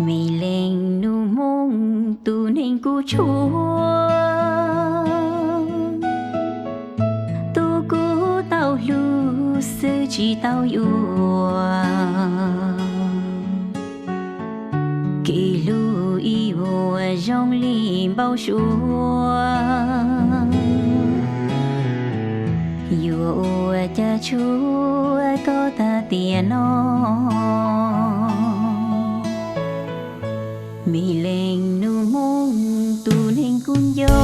Me leej nus Hmoob tus neeg kuj tshuav, tus kuj tau hlub xwb tsis tau yuav. Kev hlub ib vuag zoo li npau suav, yuav ua cas tshuav koj tag tiam no. Me leej nus Hmoob tus neeg kuj nco,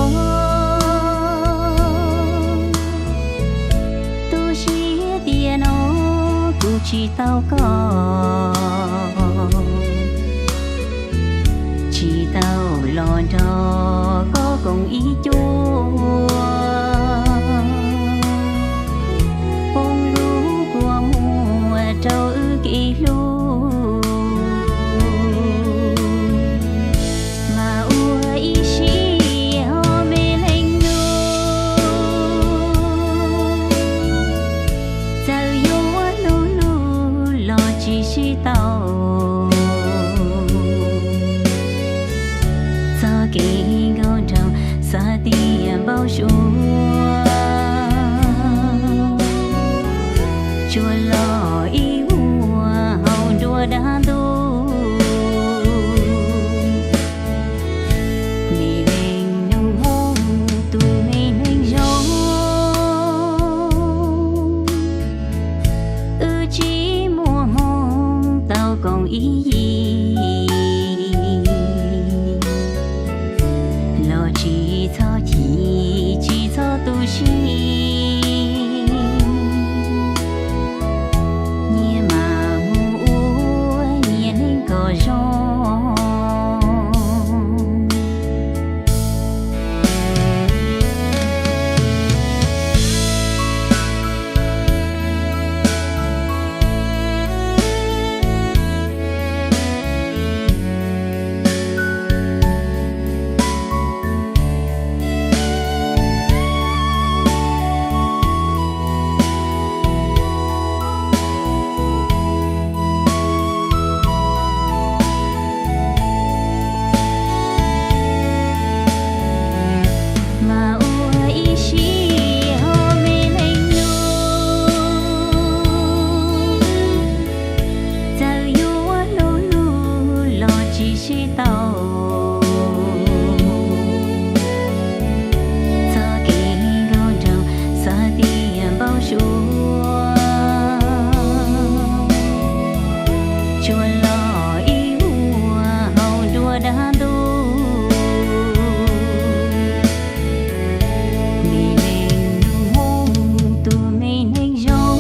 tu siab tiam no kuv tsis tau koj, tsis tau los nrog koj koom ib cuab, poob lub kua muag rau wb kev hlub. Mas ua ib siab os me leej nus, txawm yuav hlub hlub los tsis sib tau. Txoj kev nkauj nraug xav tias npau suav, tsuas los ib vuag hauv nruab dab ntuj. Me leej nus Hmoob tus me neeg zoo, wb tsis muaj hmoo tau koom ib yig, los tsis txhob chim tsis txhob tu siab, nyias mam mus ua nyias neej kom zoo. Mas ua ib siab os me leej nus, txawm yuav hlub hlub los tsis sib tau. Txoj kev nkauj nraug xav tias npau suav, tsuas los ib vuag hauv nruab dab ntuj. Me leej nus Hmoob tus me neeg zoo,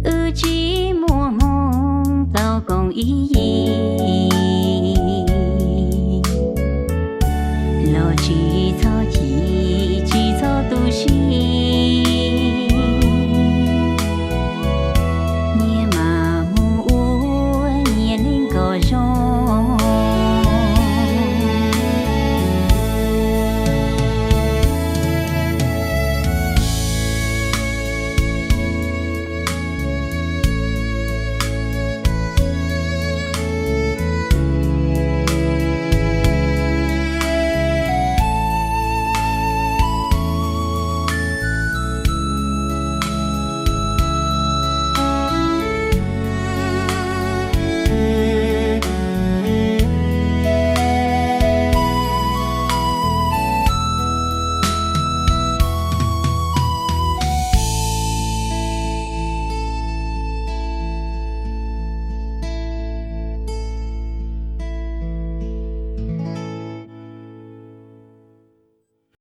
wb tsis muaj hmoo tau koom ib